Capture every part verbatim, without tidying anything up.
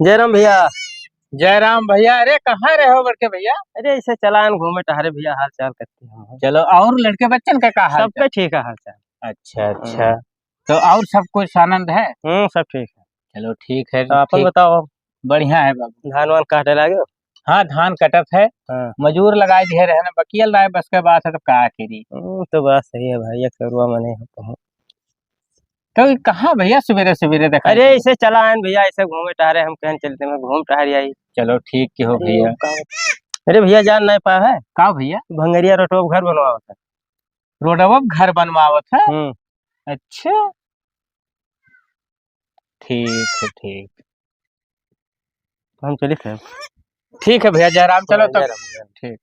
जय राम भैया। जय राम भैया। अरे, कहाँ रहे हो बड़के भैया? अरे, ऐसे चला आएन घूमे टहरे भैया, हाल चाल करते हैं। चलो, और लड़के बच्चन का, का हाल सबके चाल? ठीक है हाल चाल। अच्छा, अच्छा। हाँ। तो और सब कुछ आनंद है? हम्म, सब ठीक है। चलो, ठीक है, तो अपन ठीक। बताओ। बढ़िया है बाबू। धान वान काटे लागे? हाँ, धान कटत है। हाँ। मजूर लगाए दिए रहे ना, बकियल लाए बस के बात है, तो का करी? हम्म, तो बात सही है भाई, एक करुआ मने हो तो। तो कहाँ भैया सुबेरे सुबेरे देखा अरे, है? ऐसे चला आएन भैया, ऐसे घूमे टहरे, हम कहन चलते हैं, घूम टहर आई। चलो, ठीक के हो अरे, भैया। का-, अरे भैया, जान नहीं पा है? का भैया? भंगरिया रोडवा घर बनवावत है। रोडवा घर बनवावत है? हम्म। अच्छा, ठीक है, ठीक। हम चली थे। ठीक है भैया, जय राम, चलो हाँ, तब। जय राम, जय राम। ठीक।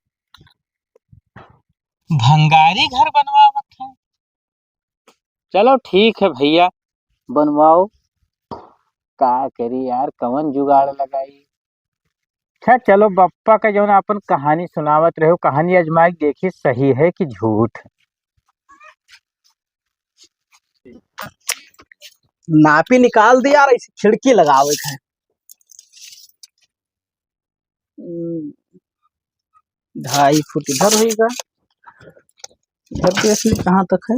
भंगारी घर बनवावत है। चलो ठीक है भैया, बनवाओ। का करी यार, कवन जुगाड़ लगाई? अच्छा चलो, बप्पा का जौन अपन कहानी सुनावत रहे, कहानी आजमाई के देखी सही है कि झूठ। नापी निकाल दिया और ऐसे खिड़की लगावे के है। हम्म, ढाई फुट इधर होइगा, इधर देख ली कहाँ तक है,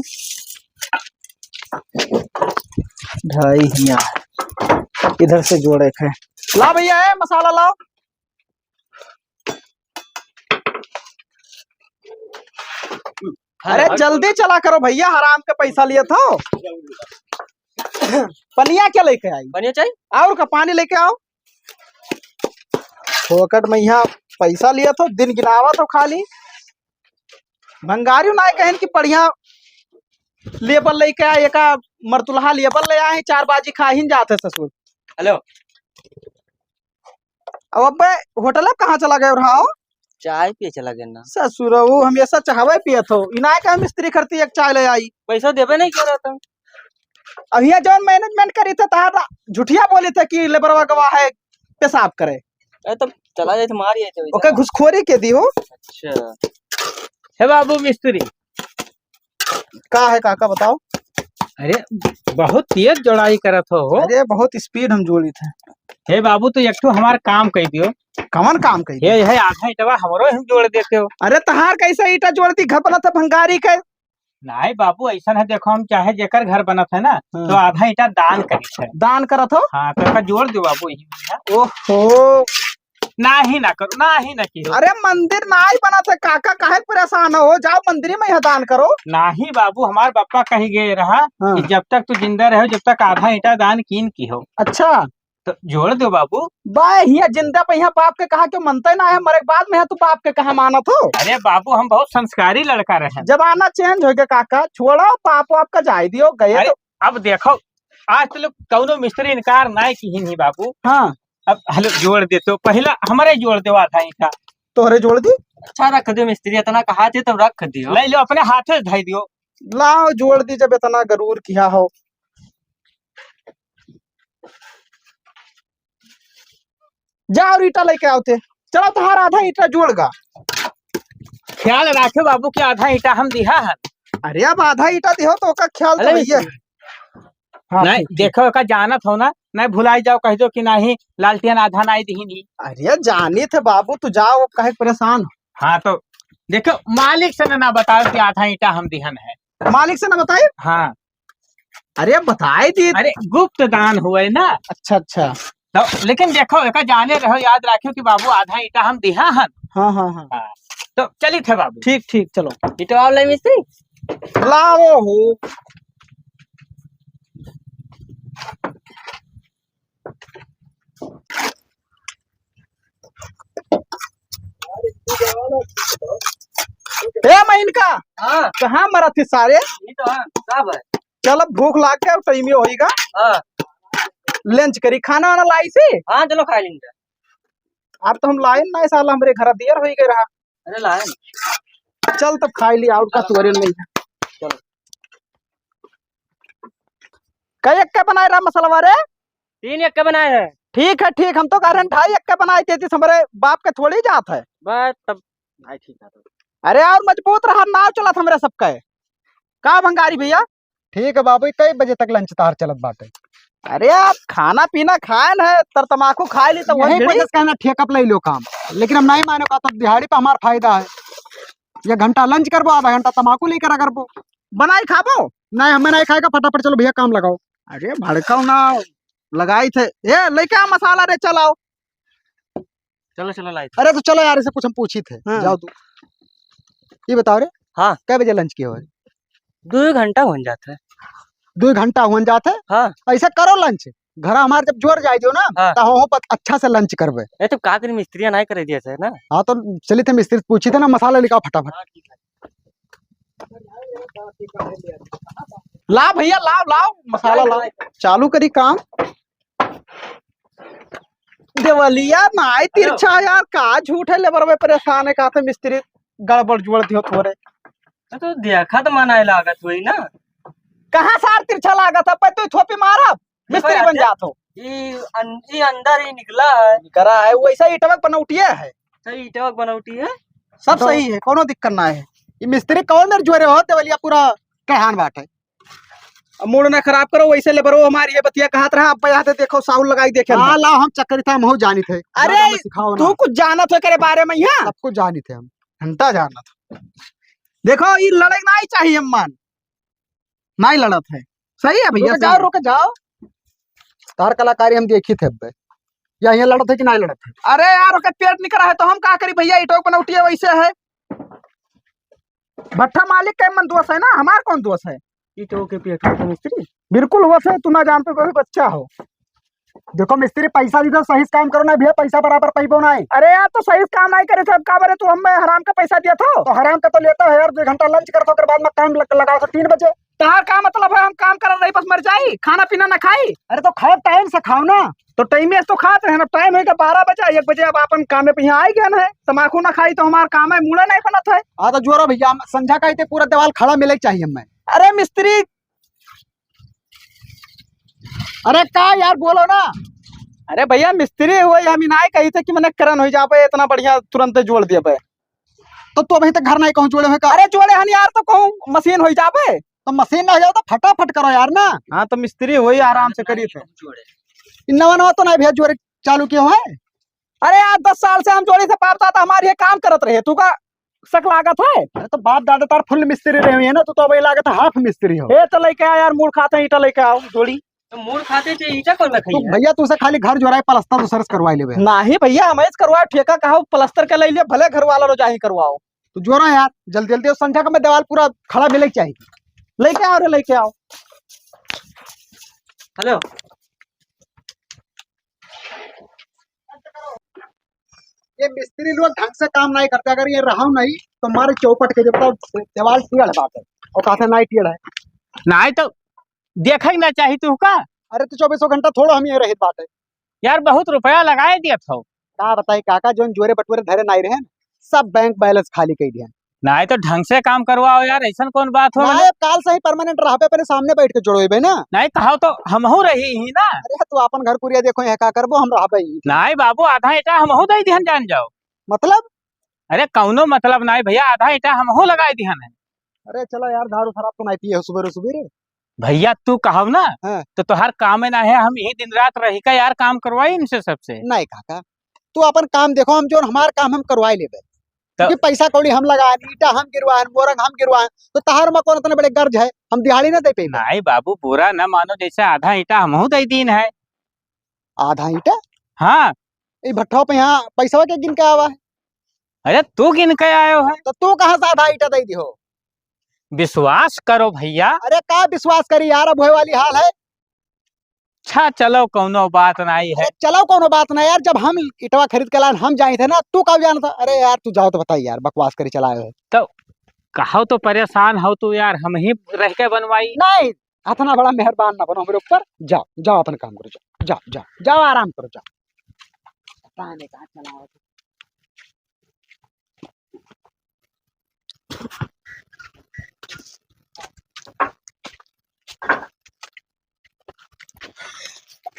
ढाई हियाँ, इधर से जोड़े के है। ला भैया, ए, मसाला लाओ। अरे हाँ। जल्दी चला करो भैया, हराम के पैसा लिए थो। पनिया क्या लेके आई? पनिया चाहिए? और का पानी लेके आओ। फोकट में यहाँ पैसा लिए थो, दिन गिनावा थो खाली। भंगारी नाय कहन कि बढ़िया लेबल लेके आए, एका मरतुलहा लेबल ले आए, चार बाजी खाहिन जात है ससुर। हेलो। अब अब्बे होटल अब कहाँ चला गए रहा हो? चाय पिए चला गए ना। ससुर, वो हमेशा चाहवे पियत हो। इनाय का मिस्त्री करती एक चाय ले आई। पैसा देबे नहीं कर रहा था। अब यहाँ जौन management करी थे, तहार झुठिया बोली थे कि लेबरवा गवा है, पेशाब करे। अरे तब चला जाए तो मार जाए तो ओके इधर। घुसखोरी के दी हो। अच्छा। हे बाबू मिस्त्री। का है काका, बताओ। अरे, बहुत तेज जोड़ाई करत हो, हो। अरे, बहुत speed हम जोड़ी थे। हे बाबू, तो एक ठो हमार काम कई दियो। कवन काम कई हे, दियो? हे आधा ईंटवा हमरो हम जोड़ देते हो। अरे, तहार कैसे ईंटा जोड़ दी, घर बनत है भंगारी के। नाहीं बाबू, ऐसन है, देखो, हम चाहे जेकर घर बनत है ना, हाँ। तो आधा ईंटा दान करी थे। दान करत हो? हाँ, तो एका जोड़ दो बाबू, यही में है। ओहो। नाहीं ना करो, नाहीं ना किहो। अरे मंदिर नाहीं बनत है काका, काहे परेशान हो? जाओ मंदिर में यहाँ दान करो। नाहीं बाबू, हमार बप्पा कही गए रहा हाँ। कि जब तक तू जिंदा रहो, जब तक आधा ईंटा दान कीन किहो। अच्छा। तो जोड़ दो बाबू। बा, हियाँ जिंदा पे यहाँ बाप के कहा क्यों मनते ना है, मरे के बाद में है तू बाप के कहा मानत हो? अरे बाबू, हम बहुत संस्कारी लड़का रहे। जमाना change हो गया काका, छोड़ो पाप वाप का जाए दियो, गए अरे, तो। अब देखो, आज तो लोग कौनो मिस्त्री इनकार नाहीं किहिन ही बाबू। हाँ। अब हेलो जोड़ दे तो पहला हमरे जोड़ दे आधा ईंटा। तोहरे जोड़ दी? अच्छा रख दियो मिस्त्री, इतना कहा थे तो रख दियो। ले लो अपने हाथे से धई दियो। लाओ जोड़ दी जब इतना गरूर किया हो। जा और ईंटा लेके आओ थे। चलो तोहार आधा ईंटा जोड़ गा। ख्याल राखे बाबू कि आधा ईंटा हम दिहा हन। अरे अब आधा ईंटा दिहो तो ओका ख्याल तो अरे भैया। हाँ, नाहीं, ठीक, ठीक। देखो, का जानत हो ना, नाहीं भुलाई जाओ, कह दो कि नाहीं, लालटियन आधा नाहीं दिहिन ही। अरे, जानी थे बाबू, तू जाओ, काहे परेशान हो? हाँ, तो देखो, मालिक से ना, ना बताओ कि आधा ईंटा हम दिहन है। मालिक से ना बताए? हाँ। अरे, बताए दी। अरे, गुप्त दान हुए ना। अच्छा, अच्छा। तो, लेकिन देखो, एका जाने रहो, याद रखो कि बाबू, आधा ईंटा हम दिहा हन। हाँ, हाँ, हाँ। हाँ। तो चली थे बाबू। ठीक, ठीक, चलो। ईंटा वाला मिस्त्री? लाओ हो। ए, मैं इनका हाँ। कहाँ मरा थी सारे? ये तो हाँ, का भाई? चल, अब भूख लाग गया, टाइम ही होइगा। हाँ। लंच करी, खाना वाना लाई सी? हाँ, चलो खा लेंगे। अब तो हम लाइन ना, साला हमरे घर देर होई गए रहा। अरे लाए ना। चल तब खाई ली, और का हाँ। सुअरे नहीं है। चलो। कई एक के बनाए रहा मसलवा रे? तीन एक के बनाए हैं। ठीक है, ठीक, हम तो कह रहे हैं ढाई एक के बनाए, तैतीस हमारे बाप के थोड़ी जात है। बस तब भाई ठीक है तो। अरे और मजबूत रहा, नाव चलत हमरे सबके। का भंगारी भैया? ठीक है बाबू, कई बजे तक लंच तार चलत बाटे? अरे, आप खाना पीना खाए न है, तर तमाकू खाए ली तो वही यही वजह से कहना ठेका पे ले लो काम, लेकिन हम नहीं माने का, तो दिहाड़ी पे हमार फायदा है। ये घंटा lunch करबो, आधा घंटा तमाकू लेकर करबो। बनाई खाबो? नहीं, हमें नहीं खाएगा, फटाफट चलो भैया काम लगाओ। अरे भड़काओ ना, लगाई थे। ए, लेके आ मसाला रे, चलाओ। चलो, चलो, लाई। अरे तो चलो यार, इसे कुछ हम पूछी थे। हाँ। जाओ तू। ये बताओ रे। हाँ। कै बजे lunch किया हो? दुइ घंटा होन जात है। दुइ घंटा होन जात है? हाँ। ऐसा करो lunch, घर हमार जब जोर जाए दियो ना, हाँ। तो हम अच्छा से lunch करबे। ए, तो का करी, मिस्त्री नहीं करे दिया से ना। हाँ, तो चली थे मिस्त्री से पूछी थे ना, मसाला लिखाओ फटाफट। ला भैया, लाओ, लाओ, मसाला लाओ, चालू करी काम। देवलिया नाई तिरछा यार, का झूठे लेबर में परेशान है, का से मिस्त्री गड़बड़ जोड़ दियो थोरे। तो, तो देखा तो मनाए लागत होई ना। कहाँ सार तिरछा लागत है, पे तू थोपी मारब, मिस्त्री बन जात हो। ई अन-, ई अंदर ही निकला है। निकला है, वैसा ईटवा के बनौटिया है। सही ईटवा के बनौटी है। सब तो सही है, कोनो दिक्कत ना है। ई मिस्त्री कौन मेर जोरे हो, देवलिया पूरा कहन बाटे। अब मूड ना खराब करो, वैसे लेबरो हमारी ये बतिया कहत रहा, अब यहाँ से देखो साउल लगाई देखे हाँ, अंदर। लाओ, हम चक्कर था, हम हो जानी थे। अरे, ज्यादा मत सिखाओ ना। तू कुछ जानत हो करे बारे में यहाँ? सब कुछ जानी थे हम। घंटा जानत हो। देखो, ई लड़े नहीं चाहिए, अम्मान। नहीं लड़त है। सही है भैया, रुक सही जाओ, है। रुक जाओ। तार कलाकारी हम देखी थे अब्बे। या यहाँ लड़त है कि नहीं लड़त है? अरे यार, ओके पेट निकला है तो हम का करी भैया, ईटो बनौटी है वैसे है। भट्ठा मालिक के मन दोष है ना, हमार कौन दोष है? ईटो के पेट में तो मिस्त्री। बिल्कुल हुआ से तू ना जानते कोई बच्चा हो। देखो मिस्त्री, पैसा दीदा सही से काम करो ना भैया, पैसा बराबर पैबो ना है। अरे यार, तो सही से काम नहीं करे थे, अब का बरे तू हमें हराम का पैसा दिया था? तो हराम का तो लेता है यार, दो घंटा lunch करता, ओकर बाद में काम लग-, लगाओ तो तीन बजे। तहार का मतलब है, हम काम करत रही बस मर जाई, खाना पीना ना खाई? अरे तो खाओ, time से खाओ ना। तो time से तो खात रहे ना, time है का बारह बजे, एक बजे अब अपन कामे पे यहाँ आई गए ना है, तमाकू ना खाई तो हमार काम है, मूड़ा नहीं बनत है। हाँ तो जोरो भैया, हम संझा का इते पूरा दीवाल खड़ा मिले के चाहिए हमें। अरे मिस्त्री, अरे का यार, बोलो ना। अरे भैया, मिस्त्री हुए, हम इनाय कही थे कि मने करन हो जाबे, इतना बढ़िया तुरंत जोड़ दिया बे। तो तू अभी तक घर नहीं कहूँ जोड़े हो का? अरे जोड़े हन यार, तो कहूँ मशीन हो जाबे। तो मशीन ना हो जाओ तो फटाफट करो यार ना। हाँ, तो मिस्त्री हुई आराम से करी थे। इन नवा नवा तो नहीं भैया जोड़े चालू किया हुआ है। अरे यार, दस साल से हम जोड़ी से बाप दादा हमारे ये काम करत रहे, तू का शक लागत है? अरे तो बाप दादा तार full मिस्त्री रहे हुए हैं ना, तू तो अबे लागत है half मिस्त्री हो। ए, तो लेके आ यार, मूड़ खाते हैं, ईटा लेके आओ जोड़ी। तो मूड़ खाते थे, ईटा कौन तू रखा है? भैया, तू से खाली घर जोड़ाए, पलस्तर दूसरे से करवाई लेबे। नाही भैया, हम ऐसे करवाए, ठेका कहा, पलस्तर के ले लिया, भले घर वाला रोज आही करवाओ। तू जोड़ा यार, जल्दी जल्दी, संझा का मैं दीवाल पूरा खड़ा मिले के चाहिए। लेके आओ रे, लेके आओ। हेलो। ये मिस्त्री लोग ढंग से काम नहीं करते, अगर ये रहा नहीं तो मारे चौपट के जब तक दीवाल टेढ़ बात है और कहते नहीं टेढ़ है। नहीं तो देखे ही ना चाही तू का। अरे तो चौबीसों घंटा थोड़ा हम ये रहित बात है। यार बहुत रुपया लगाए दिया था। का बताई काका, जोन जोरे बटोरे धरे नहीं रहे, सब बैंक बैलेंस खाली कर दिया। नाहीं तो ढंग से काम करवाओ यार, ऐसन कौन बात हो नाहीं, गइल? अब काल से ही परमानेंट रहबे, अपने सामने बैठ के जोड़ोइबे ना। नाहीं कहो तो हमहू रही ही ना। अरे तू अपन घर कुरिया देखो, यहाँ का करबो, हम रहबे ही। नाहीं बाबू, आधा ईटा हमहू दे दिहन जान जाओ। मतलब? अरे कौनो मतलब नाहीं भैया, आधा ईटा हमहू लगाए दिहन है। अरे चलो यार, दारू शराब तो नाहीं पिए हो सुबेरे सुबेरे। भैया तू कहब ना हाँ। तो तोहार काम ना है, हम यही दिन रात रही का यार काम करवाई इनसे सबसे। नाहीं काका, तू अपन काम देखो, हम जोन हमार काम हम करवाई लेबे। तो क्योंकि पैसा कौड़ी हम लगाएन, ईटा हम गिरवाएन, मोरंग हम गिरवाएन, तो तहार में कौन इतने बड़े गर्ज है, हम दिहाड़ी ना दे पेबे। नाहीं बाबू, बुरा ना मानो, जैसे आधा ईटा हमहू दे दीन है। आधा ईटा? हाँ। ई भट्ठा पे यहाँ पैसवा के गिन के आवा है? अरे तू गिन के आयो है। तो तू कहाँ से आधा ईटा दे दिहो? विश्वास करो भैया। अरे का विश्वास करी यार, अब होए वाली हाल है। अच्छा चलो, कौनो बात नाहीं है। अरे चलो, कौनो बात नाहीं यार, जब हम इटवा खरीद के लान हम जाए थे ना, तू कब जाना था? अरे यार तू जाओ तो बताई यार, बकवास करी चलाए हो। तो कहो तो परेशान हो तू यार, हम ही रह के बनवाई। नाहीं, इतना बड़ा मेहरबान ना बनो हमरे ऊपर। जाओ, जाओ अपन काम करो, जाओ, जाओ, जाओ, जाओ आराम करो, जाओ। पता नहीं कहाँ चला हो।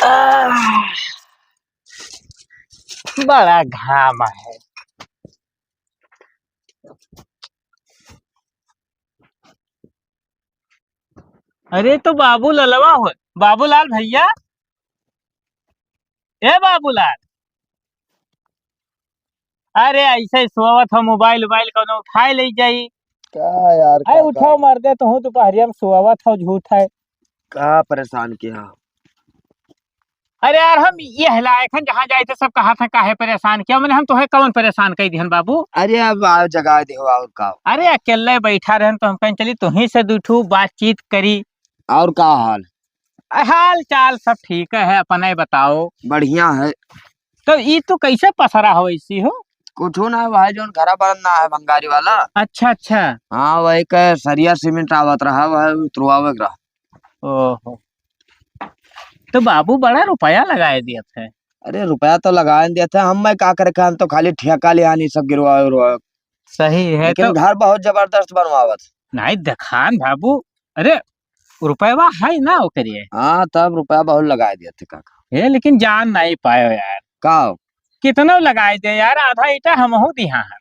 आह, बड़ा घाम है। अरे तो बाबू ललवा हो, बाबूलाल भैया। ए बाबूलाल, अरे ऐसे ही सोवत हो, मोबाइल उबाइल कौनो उठाए ले जाई। का यार, अरे का, उठाओ का? मर्दे, तुहूँ दोपहरिया में सोवत हो, झूठ है। का परेशान किया? अरे यार, हम ये लायक हैं, जहाँ जाए थे सब कहा था काहे परेशान किया, मैंने हम तोहे कौन परेशान कह दिहन बाबू? अरे अब आओ जगा दे हो, और का? अरे अकेले बैठा रहन तो हम कहें चली तुही से दू ठू बातचीत करी। और का हाल? हाल चाल सब ठीक है, अपने बताओ। बढ़िया है। तो ई तू कैसे पसरा हो ऐसी हो? कुछ ना भाई, जोन घरा बनना है भंगारी वाला। अच्छा, अच्छा। हाँ, वही के सरिया सीमेंट आवत रहा, वह उतरवावे के रहा। ओहो, तो बाबू बड़ा रुपया लगाए दिया थे। अरे रुपया तो लगाए दिया थे, हम मैं का करे, हम तो खाली ठेका ले आनी सब गिरवावे उरवावे। सही है लेकिन तो। घर बहुत जबरदस्त बनवावत। नहीं देखान बाबू, अरे रुपया है ना ओकरे। हाँ, तब रुपया बहुत लगाए दिया थे काका। ए, लेकिन जान नहीं पायो यार। का हो? कितनो लगाए दे यार, आधा ईटा हमहू दिहा हन।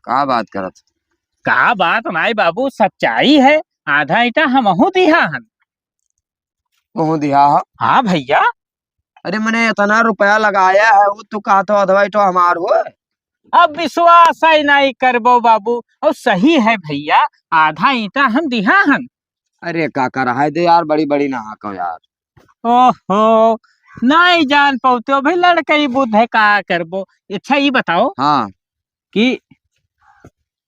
का बात करत? का बात नाई बाबू, सच्चाई है, आधा ईटा हमहू दिहा हन। तुहू दिहा हो? हाँ भैया। अरे मने इतना रुपया लगाया है, वो तू कहत हो अधवा ईटो हमार हो। अब विश्वास ही नहीं करबो बाबू, और सही है भैया, आधा ईटा हम दिहा हन। अरे काका रहाय दे यार, बड़ी बड़ी ना हाको यार। ओहो, नहीं जान पाते हो भाई, लड़कई बुद्ध है, का करबो। अच्छा ई बताओ हाँ। कि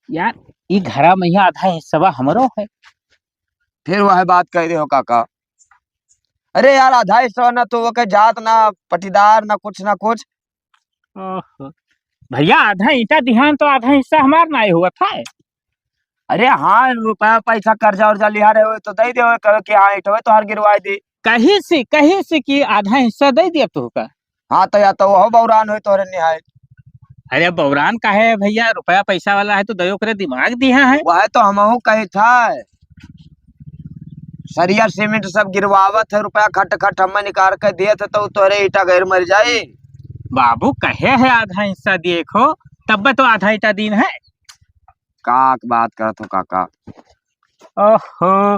यार ई घरा में ही आधा हिस्सा हमरो है। फिर वह बात कह रहे हो काका। अरे यार आधा हिस्सा ना तो वो के जात ना पटीदार ना कुछ ना कुछ। ओहो। भैया आधा ईटा दिहान तो आधा हिस्सा हमार नाई हुआ था। अरे हाँ, रुपया पैसा कर्जा उर्जा लिहा रहे हो तो दे दे, कहे कि हाँ ईटवे तोहार गिरवाए दे। कही सी, कही सी कि आधा हिस्सा दे दिया तू का। हाँ तो या तो वह बौरान होई तोहरे निहाय। अरे बौरान काहे है भैया, रुपया पैसा वाला है तो दयो करे दिमाग दिहा है। वह तो हमहू कही था, सरिया सीमेंट सब गिरवावत है, रुपया खट खट हमें निकाल के दिए थे तो तोहरे ईटा गैर मर जाई। बाबू कहे है आधा हिस्सा दिए खो, तब तो आधा ईटा दीन है। का बात करत हो काका? ओहो,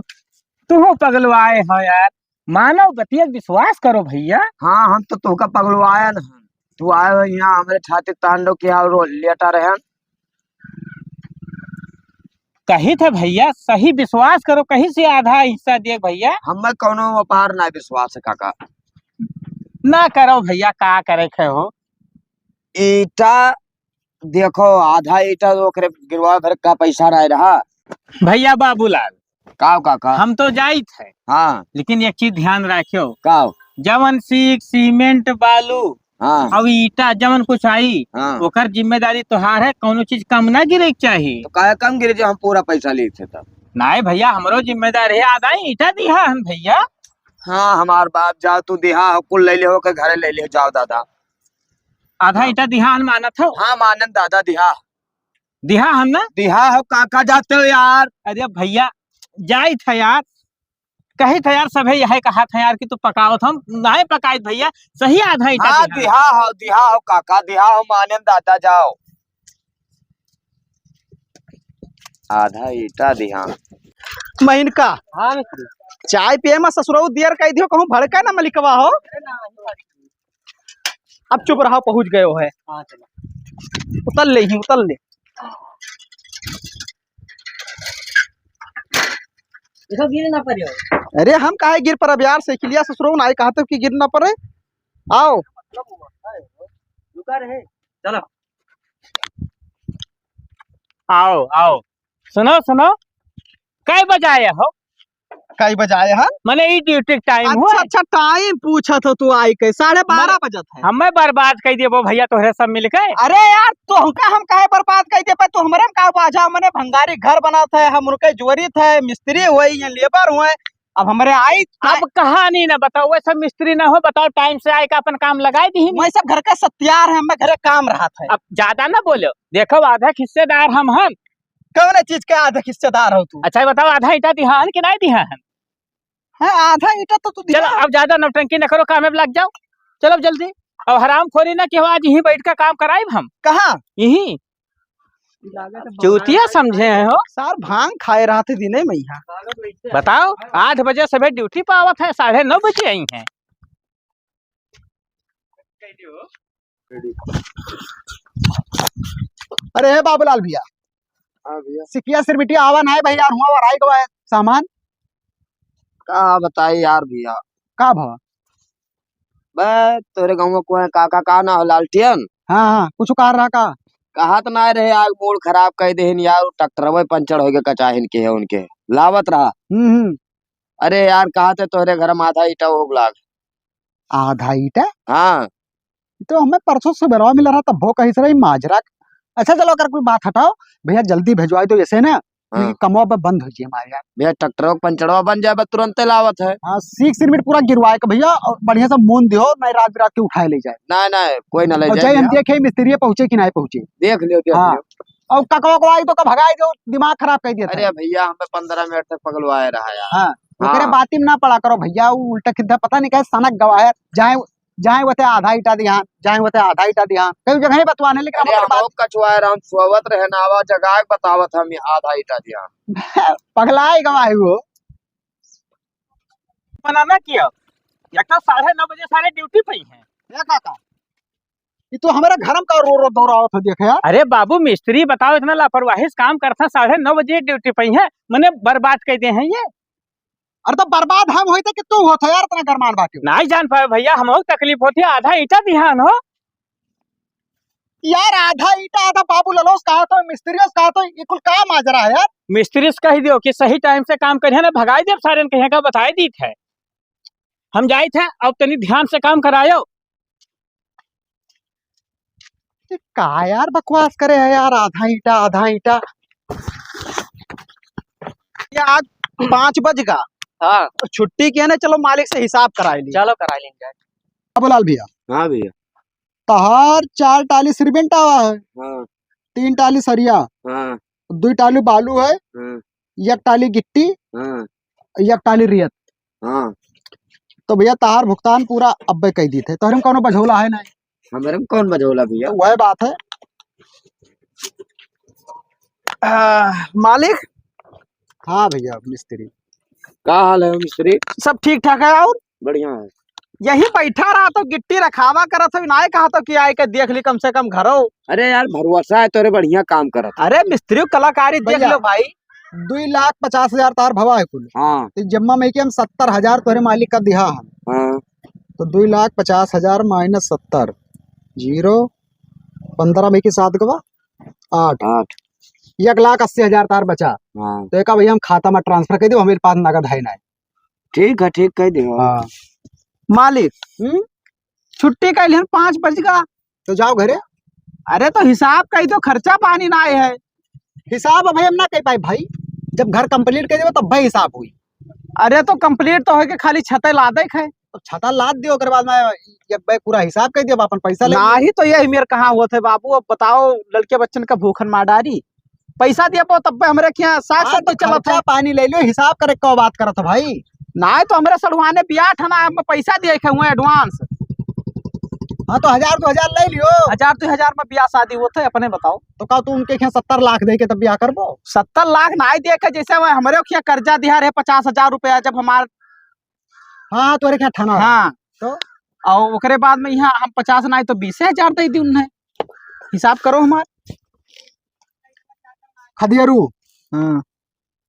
तू पगलवाए हो यार, मानव बतिया विश्वास करो भैया। हाँ, हम तो तोहका पगलवाया न हन। तू आए हो यहाँ हमरे छाती तांडव के और लेटा रहन। कही थे भैया, सही विश्वास करो, कहीं से आधा हिस्सा दे भैया। हमें कौनो व्यापार ना विश्वास है काका। ना करो भैया, का करे खे हो? ईटा देखो, आधा ईटा तो ओकरे गिरवा भर का पैसा रह रहा। भैया बाबूलाल, काव काका? हम तो जाइत है, हाँ। लेकिन एक चीज ध्यान रखियो। काव? जवन सीक, सीमेंट, बालू, हाँ। अब ईटा जवन कुछ आई, हाँ। ओकर जिम्मेदारी तोहार है, कौनो चीज कम ना गिरे के चाही। तो काहे कम गिरे जो हम पूरा पैसा लेते तब? नाय भैया, हमरो जिम्मेदारी है, आधा ईटा दिहा हम भैया। हाँ, हमार बाप, जाओ तू दिहा, कुल ले ले हो के घरे ले ले, जाओ दादा। आधा हाँ। ईटा दिहा हम मानत हो। हाँ, मानन दादा दिहा। दिहा हम ना? दिहा हो, काका जाते हो यार? अरे भैया, जाइत है यार, कही था यार, सभे यह कहा था यार कि तू पकावत, हम नाय पकाइत भैया, सही आधा ईटा हाँ, दिहा। दिहा हो, दिहा हो काका, दिहा हो, मानेन दादा जाओ। आधा ईटा दिहा। महीन का हाँ, मिस्त्री। चाय पिए में ससुरऊ दियर कह दियो, कहूँ भड़का ना मलिकवा हो। अब चुप रहा, पहुँच गयो है। हाँ, चलो। उतर ले ही, उतर ले। इधर गिर ना पड़े हो। अरे हम काहे गिर पर अब यार, साइकिलिया ससुरो ना आए, कहा तो कि गिर ना पड़े। आओ। मतलब हुआ, है, रुका रहे। चलो। आओ, आओ। सुनो, सुनो। कै बजे आए हो? कई बजे आए हन? मने ई ड्यूटी के टाइम अच्छा, हुआ है। अच्छा, टाइम पूछत हो तू आई के, साढ़े बारह मने बजत है। हमें बर्बाद कर दिए वो भैया तोहरे सब मिलके। अरे यार, तोहका हम काहे बर्बाद कर दिए? पर तू हमरे में का बाझा? मने भंगारी घर बनात है, हम उनके जोरित है, मिस्त्री हुए, ये लेबर हुए, अब हमरे आई अब कहानी ना बताओ, वैसे मिस्त्री ना हो, बताओ टाइम से आए का अपन काम लगाए दी। वही सब घर के सत्यार है, हमें घरे काम रहत है। अब ज्यादा ना बोलो, देखो आधा हिस्सेदार हम हन। कौन चीज के आधा हिस्सेदार हो तू? अच्छा, ये बताओ, आधा ईटा दिहा हन कि नहीं दिहा हन? हाँ, आधा ईटा तो तू दिहा चलो, हन। अब ज्यादा नौटंकी न करो, काम में लग जाओ। चलो, अब जल्दी। अब हरामखोरी ना कि आज यहीं बैठ के काम कराइब हम। कहाँ? यहीं। चूतिया समझे हैं हो। सार भांग खाए रहत है दिने में यहाँ। बताओ, आठ बजे सवेरे ड्यूटी पे आवत है, साढ़े नौ बजे आई हैं। अरे हे बाबूलाल भैया, हाँ भैया। सिकिया सिरमिटिया आवा ना है भैया, हुआ और आई गवा है सामान। का बताई यार भैया। का भवा? बे, तोरे गाँव में कोई काका का ना हो, लालटियन? हाँ, हाँ, कुछ कहा रहा का? कहा तो ना रहे, आज मूड खराब कर देहिन यार, ट्रैक्टरवे पंचर हो गए, कचाहिन के है उनके, लावत रहा। हम्म, हम्म। अरे यार, कहा थे तोरे घर में आधा ईटा हो लाग। आधा ईटा? हाँ। तो हमें परसों सुबेरवा मिला रहा, तब वो कही से रही माजरा। अच्छा चलो, अगर कोई बात हटाओ भैया, जल्दी भिजवाई दो ऐसे ना, हाँ। क्योंकि कमवा अब बंद हो जाए हमारे यार। भैया, ट्रैक्टरवा के पंचरवा बन जाए, बस तुरंते लावत है। हाँ, सीख सिरमिट पूरा गिरवाए के भैया, और बढ़िया से मून दियो, नहीं रात बिरात के उठाए ले जाए। नहीं, नहीं, कोई ना ले और जाए जाए हम भैया। देखे मिस्त्री पहुँचे कि नहीं पहुँचे। देख लियो, देख हाँ। लियो। और ककवा को आई तो का भगाई दो, दिमाग खराब कर दिया था। अरे भैया, हमें पन्द्रह मिनट तक पगलवाए रहा यार। हाँ, ओकरे हाँ। बाती में ना पड़ा करो भैया, वो उल्टा सीधा पता नहीं कहे सनक गवा है, जाए, जाए वते आधा ईटा दिहान, जाए वते आधा ईटा दिहान, कई जगह ही बतवाने, लेकिन अरे हमारे हम बात लोग कचवाए रहा, हम सोवत रहे ना, आवा जगाए के बतावत हम आधा ईटा दिहान। पगलाए गवा है वो। मना ना किया, एक तो साढ़े नौ बजे सारे ड्यूटी पे ही हैं। ए काका, ये तो हमारे घर में का रो रो दौड़ावत हो, देख यार। अरे बाबू मिस्त्री, बताओ, इतना लापरवाही से काम करता, साढ़े नौ बजे ड्यूटी पे ही है, मने बर्बाद कर दे हैं ये। अरे तो बर्बाद हम होते कि तू होता यार, इतना गरमान बाटे। नहीं जान पाए भैया, हम तकलीफ होती है, आधा ईटा दिहान हो। यार आधा ईटा आधा बाबू ललोस कहा तो, मिस्त्री से कहा तो, ये कुल का माजरा है यार? मिस्त्री से कह दियो कि सही टाइम से काम करिए ना, भगाई देब सारे ने, कहीं का बताई दीत है। हम जाइत है, अब तनी ध्यान से काम करायो। ये का यार बकवास करे है यार, आधा ईटा आधा ईटा। ये आज पाँच बज गा। हाँ। तो छुट्टी किया ना, चलो मालिक से हिसाब कराई ली। चलो कराई ली जाए। बाबूलाल भैया। हाँ भैया। तहार चार टाली सिरमेंट आवा है, हाँ। तीन टाली सरिया, हाँ। दुई टाली बालू है, हाँ। एक टाली गिट्टी, हाँ। एक टाली रेत। हाँ। तो भैया तहार भुगतान पूरा अब्बे कई दीत है, तोहरे में कौनो बझौला है नहीं। हमरे में कौन बझौला भैया? तो वह बात है। आ, मालिक। हाँ भैया मिस्त्री। का हाल है मिस्त्री? सब ठीक ठाक है और? बढ़िया है। यही बैठा रहा तो गिट्टी रखावा करत हो, ना कहा तो कि आए के देख ली कम से कम घरो। अरे यार भरोसा है तोरे, बढ़िया काम करत। अरे मिस्त्री कलाकारी देख भैया, लो भाई। दुई लाख पचास हजार तार भवा है कुल। हाँ। तो जम्मा में के हम सत्तर हजार तोरे मालिक का दिहा हम। हाँ। तो दुई लाख पचास हजार minus सत्तर, zero, पन्द्रह में के सात गवा, आठ। आठ। एक लाख अस्सी हजार तार बचा। हाँ। तो एका भैया हम खाता में transfer कर दो, हमारे पास नगद है ना। ठीक है, ठीक कह दे। हाँ। मालिक, हम्म? छुट्टी कह लिहन, पाँच बज गा। तो जाओ घरे। अरे तो हिसाब कही तो, खर्चा पानी ना आए है। हिसाब अब हम ना कह पाए भाई, जब घर complete कर देबो तब भाई हिसाब हुई। अरे तो complete तो होके खाली छते लादे के है। तो छता लाद दियो, ओकर बाद में जब भाई पूरा हिसाब कह दियो, अपन पैसा ले लियो। नाही तो यही मेरे कहाँ होत है बाबू, अब बताओ लड़के बच्चन का भूखन मार डारी। पैसा दिया पो तब पे हमरे के यहाँ साग हाँ, सब्जी तो चलत खर्चा है। पानी ले लियो, हिसाब करे को बात करत है भाई। ना तो हमरे सड़ुआने बियाह ठना, हम पैसा दिए के हुए advance। हाँ, तो हजार दो हजार ले लियो। हजार दो हजार में बियाह शादी होत है, अपने बताओ। तो का तू उनके यहाँ सत्तर लाख दे के तब बियाह करबो? सत्तर लाख ना दे के, जैसे वो हमरे के यहाँ कर्जा दिया रहे पचास हजार रुपया, जब हमार हाँ, तोरे क्या थाना? हाँ। तो? और ओकरे बाद में यहाँ हम पचास ना आए तो बीस हजार दे दी उन्हें। हिसाब करो हमार। खदियरू। हाँ।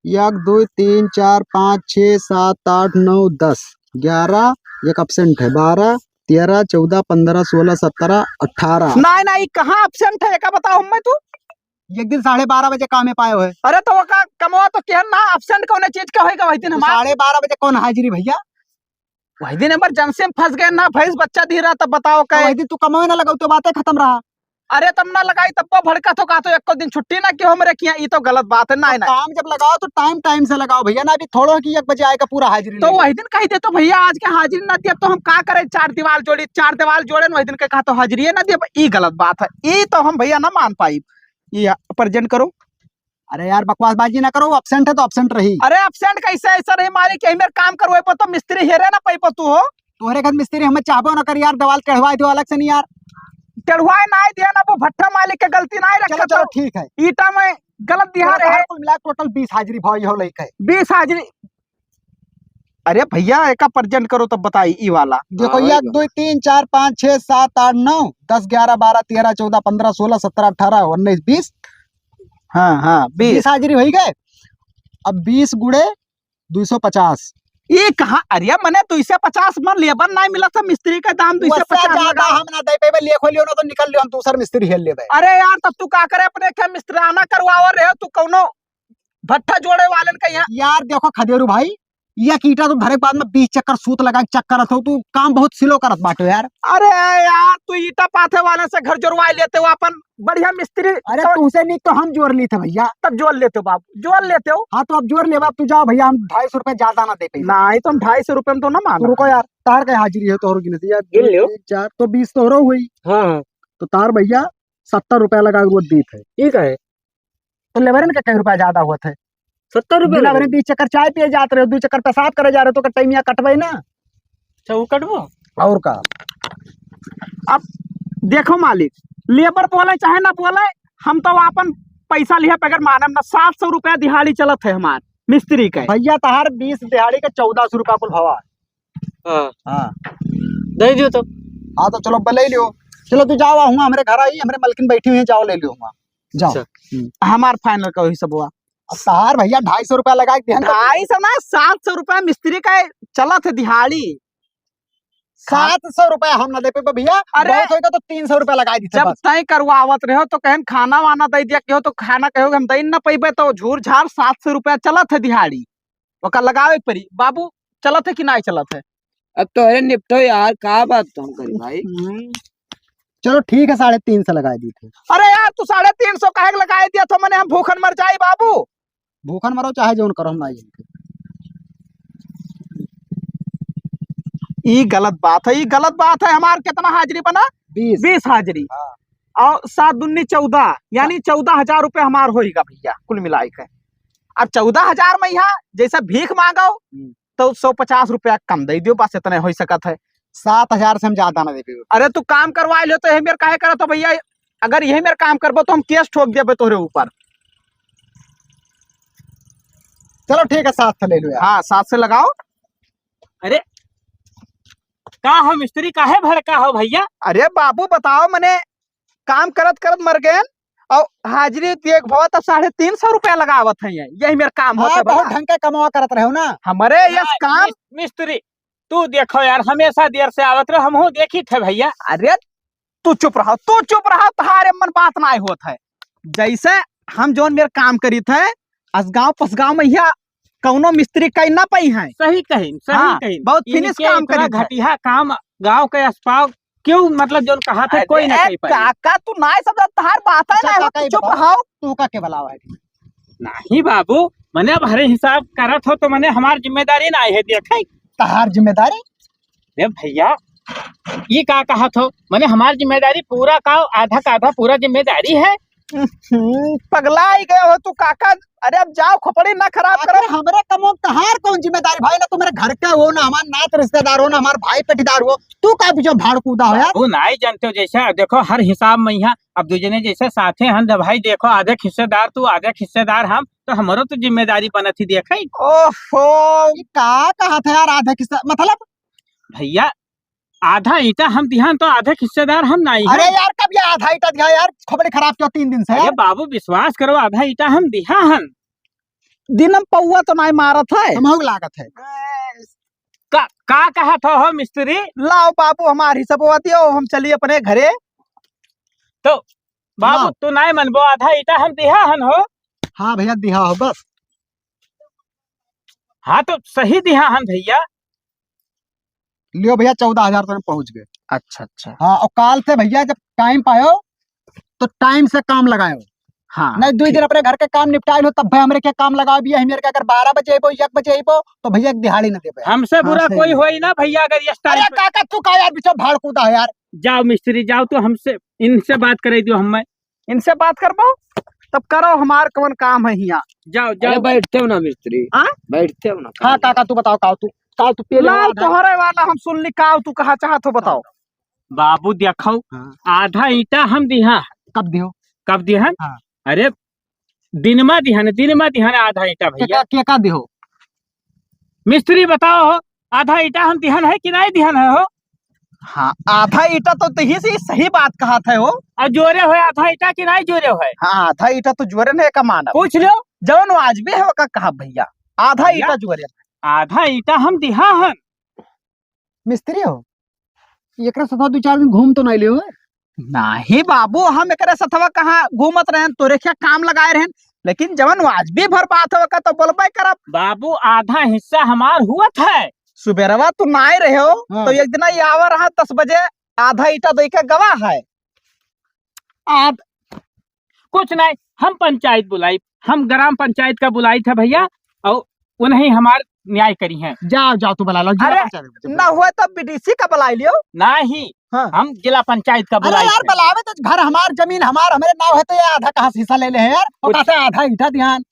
एक, दो, तीन, चार, पाँच, छः, सात, आठ, नौ, दस, ग्यारह, एक absent है, बारह, तेरह, चौदह, पन्द्रह, सोलह, सत्रह, अठारह। नहीं, नहीं, कहाँ absent है, एका बताओ हमें तू। एक दिन साढ़े बारह बजे काम में पाए हुए। अरे तो ओका कमवा तो केहन ना, absent कौने चीज के होएगा वही दिन तो हमार? साढ़े बारह बजे कौन हाजिरी भैया? वही दिन emergency में फंस गए ना, भैंस बच्चा दी रहा, तब बताओ तो कै? वही दिन तू कमावे ना लगाओ तो बातें खत्म रहा। अरे तब ना लगाई, तब वो भड़का तो कहा तो एको दिन छुट्टी ना कियो हमरे किया, ई तो गलत बात है। ना, तो ना। काम जब लगाओ तो time, time से लगाओ भैया, ना अभी थोड़ो कि एक बजे आएगा पूरा हाजिरी तो लेके। वही दिन कही दे तो भैया आज के हाजिरी ना दिया तो हम का करें? चार दीवार जोड़ी, चार दीवार जोड़े न, वही दिन के कहा तो हाजिरी ना दिया, ई गलत बात है, ई तो हम भैया ना मान पाई। ये present करो। अरे यार, बकवासबाजी ना करो, absent है तो absent रही। अरे absent कैसे? ऐसा नहीं मालिक, यही मेरे काम करवाए पर तो मिस्त्री हेरे ना पाई पर तू हो। तोहरे घर मिस्त्री हमें चाहबो ना कर यार, दीवाल चढ़वाए दो अलग से नहीं यार। चढ़वाए ना दिया ना, वो भट्ठा मालिक के गलती ना रखे चलो, चलो, तो ठीक है। ईटा में गलत दिया चलो, रहे। कुल मिला total बीस हाजिरी भाई हो लइके। बीस हाजिरी। अरे भइया, एका present करो तब बताई, ई वाला। देखो, हाँ, एक, भाई। दुई, तीन, चार, पाँच, छः, सात, आठ, नौ, दस, ग्यारह, बारह, तेरह, चौदह, पन्द्रह, सोलह, सत्रह, अठारह, उन्नीस, बीस। हाँ, हाँ, बीस। बीस हाजिरी होई गए। अब बीस गुणे दुई सौ पचास। ई कहाँ, अरे मने दुई सौ पचास में लेबर नाहीं मिलत है, मिस्त्री का दाम वैसे दुई सौ पचास ज्यादा लगा। हम ना दे पेबे, लेखो लियो ना तो निकल लियो, हम दूसर मिस्त्री हेल लेबे। अरे यार, तब तू का करे, अपने के मिस्त्राना करवावा रहे हो, तू कौनो भट्ठा जोड़े वालन का यहाँ। यार देखो खदेरू भाई, एक ईटा तो धरे के बाद में बीस चक्कर सूत लगा के चेक करत हो, तू काम बहुत slow करत बाटो यार। अरे यार, तू ईटा पाथे वाले से घर जोड़वाई लेते हो, अपन बढ़िया मिस्त्री अरे तो तुमसे नहीं तो हम जोड़ ली थे भइया। तब जोड़ लेते हो बाबू, जोड़ लेते हो। हाँ तो अब जोड़ ले बाबू, तू जाओ भइया, हम ढाई सौ रुपया ज्यादा ना दे पाएंगे। नहीं तो हम ढाई सौ रुपया में तो ना मानो। तो रुको यार, तार का हाजिरी है तोहरो गिनती यार, गिन लियो। तीन, चार, तो बीस तोहरो हुई। हाँ, हाँ। तो तार भइया सत्तर रुपया लगा के वो दी थे। ठीक है। तो लेबरन के कई रुपया ज्यादा हुआ थे? सत्तर रुपया बिना लगे। बरे बीस चक्कर चाय पिए जात रहे हो, दो चक्कर पेशाब करे जा रहे हो, तो का टाइम यहाँ कटबे ना। अच्छा, वो कटबो? और का? अब देखो मालिक, लेबर बोले चाहे ना बोले, हम तो आपन पैसा लिहे बगैर मानम ना। सात सौ रुपया दिहाड़ी चलत है हमार मिस्त्री के। भइया, तहार बीस दिहाड़ी के चौदह सौ रुपया कुल भवा। हाँ। हाँ। दे दियो तो। हाँ, तो चलो, अब ले लियो। चलो, तू जाओ, हुआ हमरे घर आई, हमरे मलकिन बैठी हुई है, जाओ, ले लियो हुआ। जाओ। अच्छा। हम्म। हमार final का वही सब हुआ। अब तहार भइया ढाई सौ रुपया लगा के दिहन तो ढाई सौ ना, सात सौ रुपया मिस्त्री का चलत है दिहाड़ी। सात सौ रुपया हम ना दे पेबे भइया, अरे! बहुत होई तो तीन सौ रुपया लगा दी थे जब बस। तय करवावत रहो तो कहन खाना वाना दे दिया, कहो तो खाना कहो हम दे ना पैबे, तो झूर झार सात सौ रुपया चलत है दिहाड़ी। ओका लगावे के पड़ी। बाबू, चलत है कि नाहीं चलत है? अब तोहरे निपटो यार, का बात तो हम करी भाई? हम्म। चलो ठीक है, साढ़े तीन सौ लगाए दी थे। अरे यार, तू साढ़े तीन सौ काहे के लगाए दिया था? मने हम भूखन मर जाई बाबू। भूखन मरो चाहे जौन करो, हम ना जाएंगे। ई गलत बात है, ई गलत बात है। हमार कितना हाजिरी बना? बीस। बीस हाजिरी। हाँ। और सात दूनी चौदह, यानी चौदह हजार रुपया हमार होइगा भइया, कुल मिलाइ के। अब चौदह हजार में यहाँ जैसे भीख मांगो, हम्म। तो सौ पचास रुपया कम दे दियो, बस इतने होइ सकत है। सात हजार से हम ज्यादा ना दे पाएबे। अरे तू काम करवाइ लियो तो यही मेर काहे करत हो भइया? अगर यही मेर काम करबो तो हम case ठोक देबे तोहरे ऊपर। चलो ठीक है, सात से ले लो यार। हाँ, सात से लगाओ। अरे का हो मिस्त्री, काहे भड़का हो भइया? अरे बाबू बताओ, मने काम करत करत मर गए और हाजिरी देख भवा तब साढ़े तीन सौ रुपया लगावत है, यही मेर काम होत हाँ, है बहुत भला। ढंग के कमावा करत रहे हो ना। हमरे यस ना, काम मिस-, मिस्त्री, तू देखो यार, हमेशा देर से आवत रहो, हमहू देखी थे भइया। अरे तू चुप रहो, तू चुप रहो, तहारे मन बात नाहीं होत है। जैसे हम जौन मेर काम करी थे, असगांव पसगांव में यहाँ कौनो मिस्त्री कई ना पाई है। सही कही, सही हाँ, कही। बहुत finish इनके काम इतना करी थे। घटिया काम गांव के आसपास क्यों, मतलब, जौन कहा थे, कोई ना अरे कही पाई। काका, तू नाहीं समझा, तहार बात है अच्छा, ना हो, काका, तू ये चुप बताओ, रहो। तू का के बुलावा है? नाहीं बाबू, मने अब हरे हिसाब करत हो तो मने हमार जिम्मेदारी नाहीं है, देखे। तहार जिम्मेदारी? अरे भइया, ये का कहत हो? मने हमार जिम्मेदारी पूरा का, आधा का आधा पूरा जिम्मेदारी है। हम्म, पगलाइ गए हो तू काका। अरे अब जाओ, खोपड़ी ना खराब करो। आखिर हमरे कमो में तहार कौन जिम्मेदारी भाई? ना तू मेरे घर का हो, ना हमार नात रिश्तेदार हो, ना हमार भाई पटीदार हो, तू का पीछे भाड़ कूदा हो यार? बाबू नाहीं जानते हो, जैसे देखो हर हिसाब में यहाँ अब दू जने जैसे साथे हन, जब भाई देखो आधे हिस्सेदार तू आधे हिस्सेदार हम, तो हमरो तो जिम्मेदारी बनत ही देखे। ओहो, ये का कहत है यार, आधे हिस्सा मतलब? भइया आधा ईटा हम दिहन तो आधे हिस्सेदार हम नाहीं अरे हैं। यार, कब ये आधा ईटा दिहा यार? खोपड़ी खराब क्यों तीन दिन से अरे यार? बाबू, विश्वास करो, आधा ईटा हम दिहा हन। दिनम पौआ तो नाहीं मारत है। हमहू लागत है। का, का कहत हो, हो मिस्त्री? लाओ बाबू, हमार हिसबवा दियो, हम चली अपने घरे। तो बाबू, लाओ। तू नाहीं मनबो, आधा ईटा हम दिहा हन हो। हाँ भइया, दिहा हो बस। हाँ, तो सही दिहा हन भइया। लियो भइया, चौदह हजार तक पहुँच गए। अच्छा, अच्छा। हाँ, और काल से भइया जब टाइम पायो तो टाइम से काम लगायो। हाँ, नहीं, दुई दिन ठीक। अपने घर के काम निपटाए लो, तब भाई हमरे के काम लगाओ भइया। हमरे के अगर बारह बजे अइबो, एक बजे अइबो, तो भइया एक दिहाड़ी ना देबे। हमसे हाँ, बुरा सही कोई है। होई ना भइया, अगर इस टाइम अरे पे काका, तू का यार पीछे भाड़ कूदा है यार? जाओ मिस्त्री, जाओ, तो हमसे, इनसे बात कराई दियो हमें। इनसे बात करबो, तब करो, हमार कौन काम है हियाँ। जाओ, अरे जाओ। बैठते हो ना मिस्त्री? हाँ? बैठते हो ना? हाँ, काका, तू बताओ, काव तू, काव तू पेले लाल वाला था? तोहरे वाला हम सुन ली, काव तू कहा चाहत हो, बताओ। बाबू, देखो, हाँ। आधा ईटा हम दिहा। कब दिहो? कब दिहा? हाँ। अरे, दिनमा दिहा न, दिनमा दिहा न आधा ईटा, भइया। केका, केका दिहो? मिस्त्री बताओ हो, आधा ईटा हम दिहन है कि नाहीं दिहन है हो? हाँ, आधा ईटा तो तही से सही बात कहत है हो। अउर जोरे हो आधा ईटा कि नाहीं जोरे हो? हाँ, आधा ईटा तो जोरे नहीं का मानब। पूछ लो। जवन वाजबे है ओका कहब भइया, आधा भइया, ईटा जोरे। आधा ईटा हम दिहा हन। मिस्त्री हो, एकरे सथवा दुइ चार दिन घूम तो नाहीं लियो है? नाहीं बाबू, हम एकरे सथवा कहाँ घूमत रहेन, तोरे क्या काम लगाए रहेन, लेकिन जवन वाजबी भर बात है ओका तो बोलबे करब। बाबू, आधा हिस्सा हमार हुवत है। सुबेरवा तू नाहीं रहे हो, हाँ। तो एक दिन ई आवा रहा दस बजे, आधा ईटा दे के गवा है। आध-, कुछ नाहीं, हम पंचायत बुलाई, हम ग्राम पंचायत का बुलाई था भइया, अउर उन्हीं हमार न्याय करी हैं। जाओ, जाओ, तू बुला लो, जिला अरे, पंचायत। ना हुआ तो बीडीसी का बुलाई लियो। नाहीं, हाँ। हम जिला पंचायत का अरे बुलाई यार, थे। बुलावे तो घर हमार, जमीन हमार, हमरे नाव है तो ये आधा कहाँ से हिस्सा ले ले हैं यार? और कुछ कहाँ से आधा ईटा दिहान?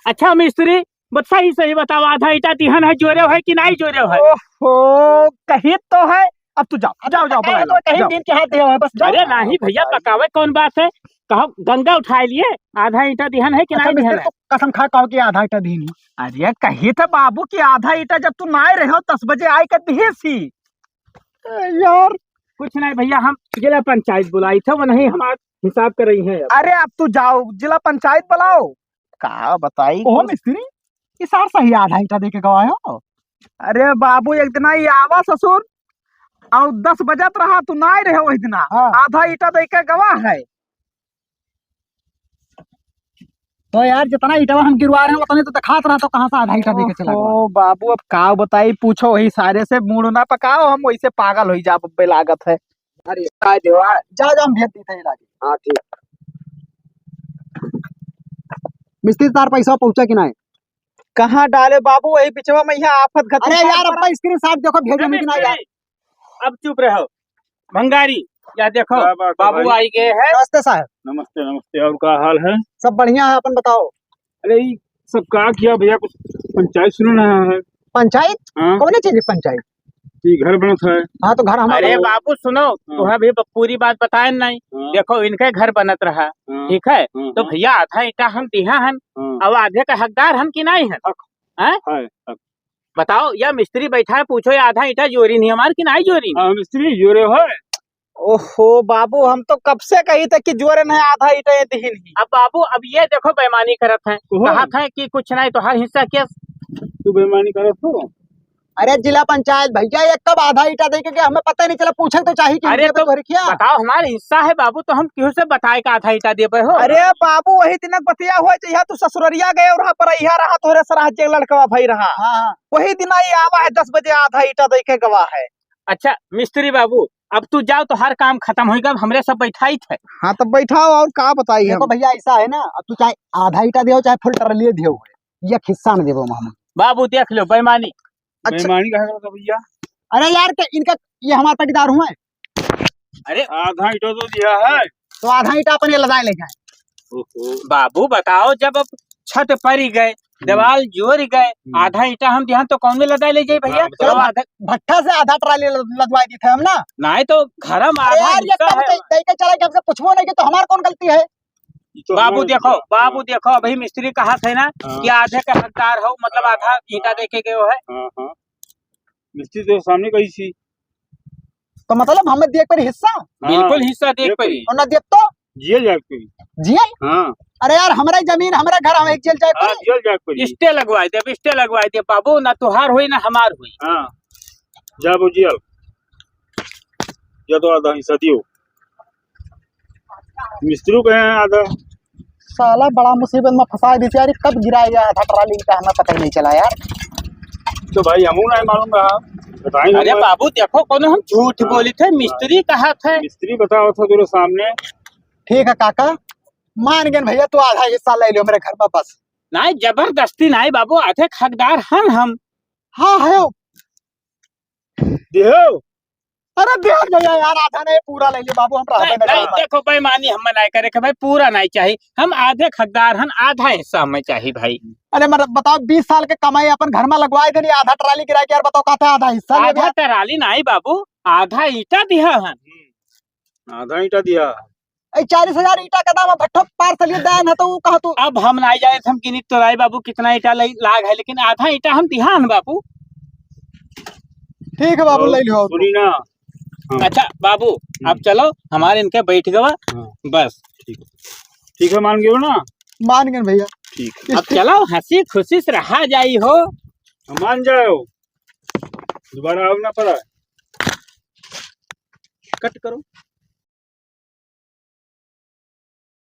अच्छा मिस्त्री, बस सही सही बताओ, आधा ईटा दिहन है, जोरे है कि नाहीं जोरे है? ओहो, कही तो है। अब तू जाओ, जाओ, जाओ, कहीं बुला लो, तो कहीं जाओ। दिन के हाथ दिया है, बस जाओ। अरे नाहीं भइया, बताइए। पकावे कौन बात है? कहो गंगा उठाए लिए, आधा ईटा दिहन है कि अच्छा, नाहीं दिहन मिस्त्री है? को कसम खा कहो कि आधा ईटा दिहन है। अरे कही था बाबू कि आधा ईटा जब तू नाहीं रहे हो, दस बजे आए के दिहे सी। ए, यार। कुछ नाहीं भइया, हम जिला पंचायत बुलाई थे, वो नहीं हमार हिसाब कर रही है अब। अरे अब तू जाओ, जिला पंचायत बुलाओ। का बताई ओहो कुछ? मिस्त्री, ई सार सही आधा ईटा दे के गवा हो। अरे बाबू, एक दिना ई आवा ससुर, अउर दस बजत रहा, तू नाहीं रहे वही दिना। हाँ। आधा ईटा दे के गवा है। तो यार, जितना ईटवा हम गिरवा रहे हैं, उतने तो दिखात रहा, तो कहाँ से आधा ईटा दे के चला गवा? ओहो बाबू, अब का बताई, पूछो वही सारे से, मूड़ ना पकाओ, हम वैसे पागल होई जाब, अब्बे लागत है। अरे, का देवा? जा, जा, हम भेज देते हैं लाके। हाँ, ठीक। मिस्त्री, तार पैसा पहुँचा कि नाहीं? कहाँ डाले बाबू, वही बिचवा में यहाँ आफत घटी अरे है। यार, अब्बा screenshot देखो, भेजे अरे नहीं कि नाहीं यार? मिस्त्री, अब चुप रहो। भंगारी, या देखो, क्या बात है बाबू भाई? आई गए हैं। नमस्ते साहब। नमस्ते, नमस्ते। और का हाल है? सब बढ़िया है, अपन बताओ। अरे, ई सब का किया भइया, कुछ पंचायत सुनो ना है। पंचायत? हाँ। कौन चीज की पंचायत? ई घर बनत है। हाँ, तो घर हमारा अरे बा- बाबू सुनो, हाँ। तुहा भी ब-, पूरी बात बताए नहीं। हाँ। देखो, इनके घर बनत रहा, हाँ। ठीक है? हाँ, तो हाँ। भइया, आधा ईटा हम दिहा हन, हाँ। अब आधे का हकदार हम कि नाहीं हन? हक। हैं? है, हक। बताओ, या मिस्त्री बैठा है, पूछो, या आधा ईटा जोरी नहीं हमार कि नाहीं जोरी? हाँ, मिस्त्री जोरे है। ओहो बाबू, हम तो कब से कही थे कि जोरे नहीं, आधा ईटा ये दिहिन ही। अब बाबू, अब ये देखो, बेईमानी करत हैं, ओहो। कहत हैं कि कुछ नहीं, तोहार हिस्सा केस। तू बेईमानी करत हो? अरे जिला पंचायत भइया, ये कब आधा ईटा दे के गया, हमें पता ही नहीं चला, पूछे तो चाहिए कि अरे हम तो तोहरे क्या? बताओ, हमार हिस्सा है बाबू, तो हम केहू से बताए का आधा ईटा देबे हो? अरे बाबू, वही दिनक बतिया हुआ, जहिया तू ससुररिया गए और वहाँ पर अइहा रहा, तोहरे सराह जे लड़कवा भाई रहा। हाँ, हाँ। वही दिन आई आवा है, दस बजे आधा ईटा दे के गवा है। अच्छा मिस्त्री बाबू, अब तू जाओ, तोहार काम खतम होइगा, अब हमरे सब बैठाइत है। हाँ, तो बैठाओ, और का बताई देखो हम? भइया, ऐसा है ना, अब तू चाहे आधा ईटा दियो, चाहे full trolley दियो, ये हिस्सा न देबो हम। बाबू देख लो, बेईमानी। अच्छा। बेईमानी काहे करत हो भइया? अरे यार, के इनका, ये हमार पटीदार हुआ है। अरे। आधा ईटा तो दिया है। तो आधा ईटा अपन ये लदाए ले जाए। ओहो। बाबू बताओ, जब अब छत परी गए, हम्म। दीवाल जोरी गए, हम्म। आधा ईटा हम दिहन तो कौन में लदाए ले जाई भइया? हाँ, बताओ। तो आधा भट्ठा से आधा trolley ल-, लदवाई दी थे हम ना। नाहीं तो घर में अरे आधा यार, ये हिस्सा कब है। दे, दे के चला कि हमसे पूछबो नहीं कि तो हमार कौन गलती है? ई तो बाबू हमार देखो, हिस्सा। बाबू देखो, अभी मिस्त्री कहत है ना हाँ। कि आधे का हकदार हो, मतलब हाँ। आधा ईटा दे के गयो है। हाँ, हाँ। मिस्त्री तो सामने कही सी। तो मतलब हमें देख पर हिस्सा? हाँ, बिल्कुल हिस्सा देख देख परी। परी। और ना देख तो? जेल जाए परी। जेल? हाँ। अरे यार, हमरे जमीन, हमरे घर, हम एक जेल जाए हाँ, परी। जेल जाए परी। Stay लगवाए दे, अब stay लगवाए दे बाबू, ना तुहार होई ना हमार होई। हाँ, जाबो जेल। या तो आधा हिस्सा दियो। मिस्त्री कहे हैं आधा। साला बड़ा मुसीबत में फंसा दी यार, कब गिरा ये आधा trolley का हमें पता ही नहीं चला यार। तो भाई हमू नहीं मालूम रहा, बताएं अरे हम। बाबू देखो, कौनो हम झूठ हाँ। बोली थे, मिस्त्री कहा थे। मिस्त्री बताओ था तेरे सामने। ठीक है काका, मान गए भइया, तू आधा हिस्सा ले लियो मेरे घर में बस। नहीं, जबरदस्ती नहीं बाबू, आधे हकदार हन हम। हाँ है। दियो। अरे दे भइया यार, आधा नहीं, पूरा ले ले बाबू, हम रहबे नहीं, ना नहीं, करबे। देखो बेईमानी हम नहीं करे के भाई, पूरा नहीं चाहिए, हम आधे हकदार हन, आधा हिस्सा हमें चाहिए भाई। अरे मतलब बताओ, बीस साल के कमाई अपन घर में लगवाए देनी, आधा trolley गिरा के यार बताओ, कहता है आधा हिस्सा ले आधा गया। Trolley नहीं बाबू, आधा ईटा दिहा हन। हम्म, आधा ईटा दिया। ए, चालीस हजार ईटा का दाम है, भट्ठो पार से लिए दान है, तो वो कहा तू। अब हम नाहीं जाए, हम गिनी तो राय बाबू कितना ईटा लई-, लाग है, लेकिन आधा ईटा हम दिहान बाबू। ठीक है बाबू, तो ले लियो। सुनी ना। हाँ। अच्छा बाबू, अब हम्म। चलो, हमारे इनके बैठ गवा। हाँ। बस। ठीक है। ठीक है, मान गयो ना? मान गए भैया। ठीक है। अब चलो, हँसी खुशी से रहा जाई हो। मान जाओ, दोबारा आओ ना पड़ा। कट करो।